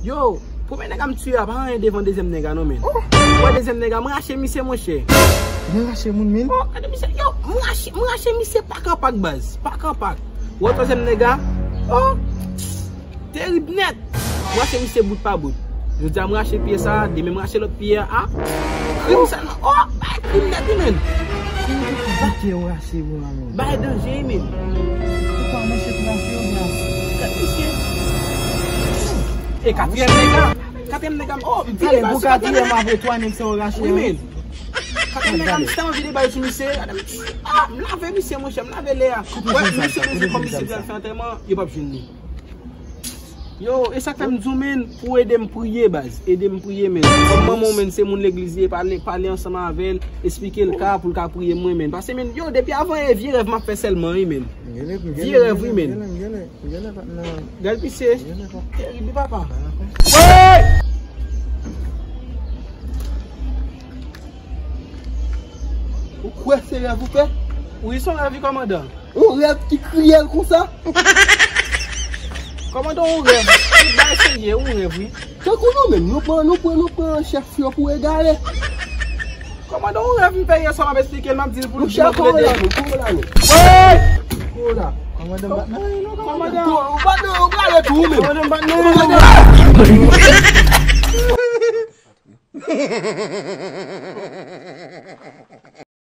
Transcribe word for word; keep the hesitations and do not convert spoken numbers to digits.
Yo, premye nèg a m tiye a pa anyen devan dezyèm nèg a non, men. Ou wè dezyèm nèg a, mwen rache misye, monchè. Mwen rache moun, men. Oh, gade misye, yo, mwen rache, mwen rache misye pak an pak, baz. Pak an pak. Ou wè twazyèm nèg a, oh, terib nèt. Mwen rache misye bout pa bout. Jodi a mwen rache pye sa, demen mwen rache lòt pye a. Ah, krim sa non. Oh, bay krim nèt wi, men. Krim ki pye ou rache pou mwen, men. Bay danje wi, men. Ou pa manche pou rache ou byen. Gad misye. E katriyèm nèg la. Katriyèm nèg la. Oh, m vin ale pou katriyèm apre twa nèg sa ou rache. Wi, men. Katriyèm nèg la, m te anvi de bay sou misye. Ah, m lave misye, monchè, m lave lè a. Wè, misye bezwen kòm misye pral fè antèman, yo p ap jwenn li. Yo, e sa k fè m di w, men, pou ede m priye, baz. Ede m priye, men. Kòm manman w, men, se moun legliz li ye, pale, pale ansanm avè l, esplike l ka pou l ka priye mwen, men. Pase, men, yo, depi avan yè, vye rèv m ap fè sèlman, wi, men. Vye rèv, wi, men. Gad misye. Terib, wi, papa. Ou kwè se rèv ou fè? Wi, se yon rèv, wi, kòmandan. Yon rèv ki kriyèl konsa? Kòmandan, yon rèv. Tout bagay serye, yon rèv, wi. Tankou nou menm, nou pran, nou pran, nou pran chèf yo pou egare. Kòmandan, yon rèv m fè yè swa, m ap esplike l, m ap di l pou l di m pou l ede. Kòmandan, m bat nan yo, non, kòmandan. Kòmandan. Ou bat nan yo, ou prale tou, ou menm. Kòmandan, m bat nan yo, non.